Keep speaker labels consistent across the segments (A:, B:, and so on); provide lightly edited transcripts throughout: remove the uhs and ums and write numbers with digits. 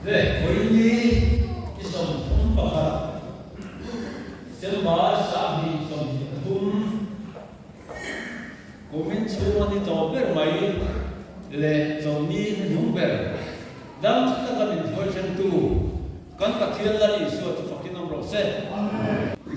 A: Le, vawiin ni 31 December 2023 kumin chhung a ni tawh ber mai leh chawlhni hnuhnung ber dam taka min hruai thlengtu kan Pathian Lal Isua chu fakin awm rawh se.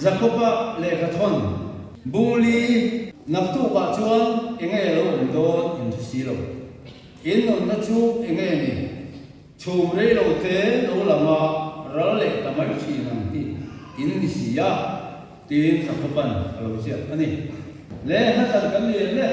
A: Jakoba lehkhathawn Bungli naktukah chuan enge lo awm dawn in hre si lo. In nunna chu enge ni? Chhum rei lo te lo langa ral leh ta mai thin ang hi in ni si a, tiin Jakoban a lo ziak a ni. Le, hla kan ni em le?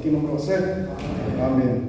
B: fakin awm rawh se. Amen.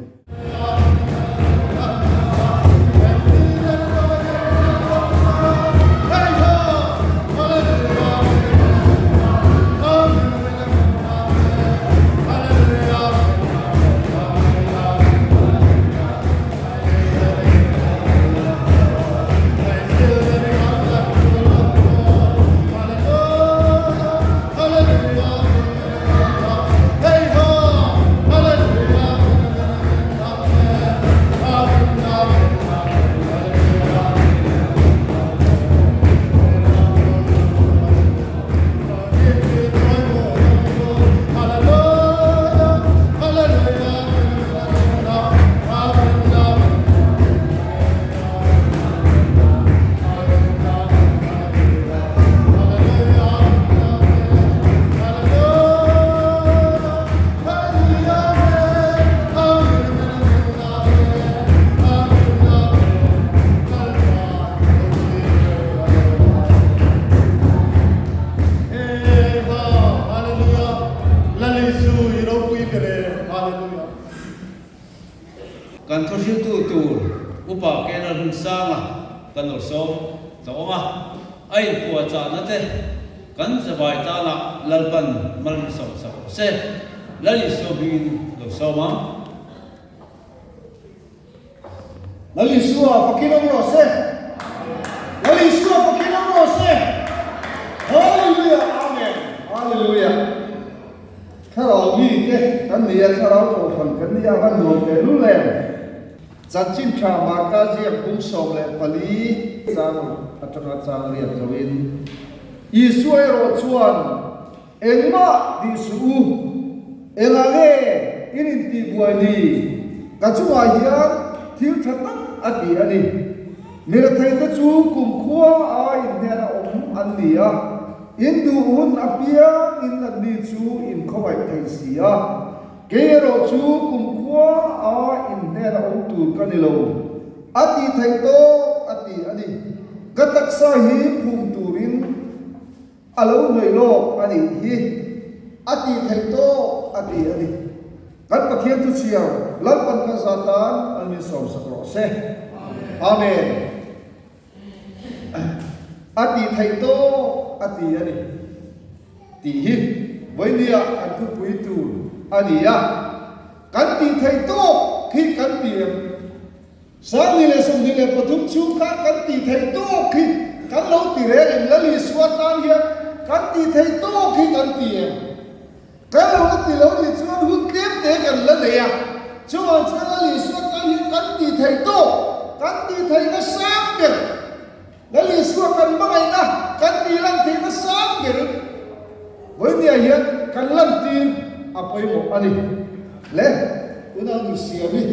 A: Kan thuhriltu tur Upa Kena Hmunsanga kan lo sawm ta awm a, a inpuahchahna te kan zavai tana Lalpan mal min sawm sak rawh se. Lal Isua hmingin lo sawm ang.
B: Lal Isua fakin awm rawh se. Lal Isua fakin awm rawh se. Hallelujah Amen. Hallelujah. Thlarau mite kan ni a, thlarau kohhran kan ni a, a va nuam teh lul em? Chanchin tha Marka ziak bung 14 chang atanga chang riat zoin, Isua erawh chuan, Engmah tih suh u, engah nge in intihbuai ni? Ka chungah hian thil tha tak a ti a ni. Mirethei te chu kumkhua a inhnen a awm an ni a, in duh hun apiangin anni chu in khawngaih thei si a. Kei erawh chu kumkhua a inhnen a awm tur ka ni lo, a tih theih tawk a ti a ni. Ka taksa hi phum turin a lo hnawih lawk a nih hi, a tih theih tawk a ti a ni. Kan Pathian chu chhiar Lalpan kan za tan an min sawmsak rawh se. Amen. A tih theih tawk a ti a ni tih hi vawinia kan thupui tur a ni a. Kan tih theih tawk hi kan ti em? 2023 chhung khan kan tih theih tawk hi kan lo ti reng em? Lal Isua tan hian kan tih theih tawk hi kan ti em? Kan lo la ti lo nih chuan hun tlem te kan la nei a, chuvang chuan Lal Isua tan hian kan tih theih tawk, kan tih theihna sang ber, Lal Isua kan hmangaihna kan tih lan theihna sang ber vawinia hian kan lantir a pawimawh a ni. Le, unau nu Siami.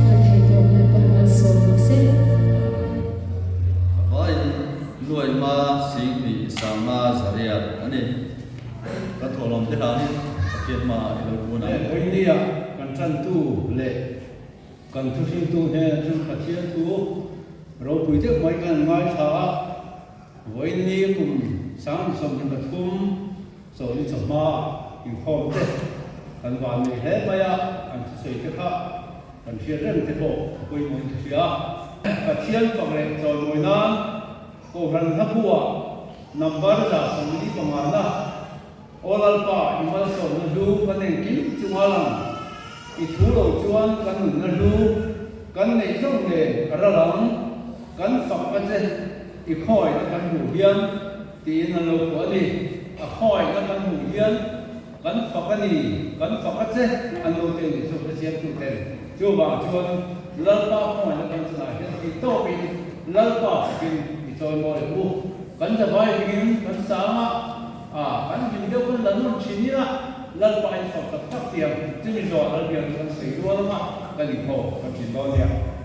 C: Kan thei tawk leh pan malsawm rawh se.
D: A vaiin nuaima 20 sanga zariat a ni. Ka thawhlawm te hlanin Pathian hmaah i lo kun ang.
A: Vawinia kan tantu leh kan thuhriltu hnenah chuan Pathian thu ropui deuh mai kan ngaithla a. Vawiin kum 23 Chawlhni chawhma inkhawm te kan van nei hle mai a, kan thusawi te kha kan hriat reng te pawh a pawimawhin ka hria. Pathian fak leh chawimawi nan Kohhran hlabu-ah number 75 na Aw Lalpa i malsawmna hlu kan engkim chunga lang, i thu lo chuan kan nunna hlu kan neih zawng nen a ral ang, kan fak a che i khawngaihna kan hmuh hian tiin an lo phuah a ni. A khawngaihna kan hmuh hian kan fak a ni, kan fak a che an lo ti a ni chu hrechiangtu ten. Chuvang chuan Lalpa khawngaihna kan chunah hian ti tawpin Lalpa fakin i chawimawi ang u. Kan zavai dingin kan sang a, a kan hlim deuh kan la nawn thin ila. Lalpa in fak tak tak tiang chumi zawh Lalbiang chu kan sawi rual ang a, kan inkhawm kan ṭhin dawn nia.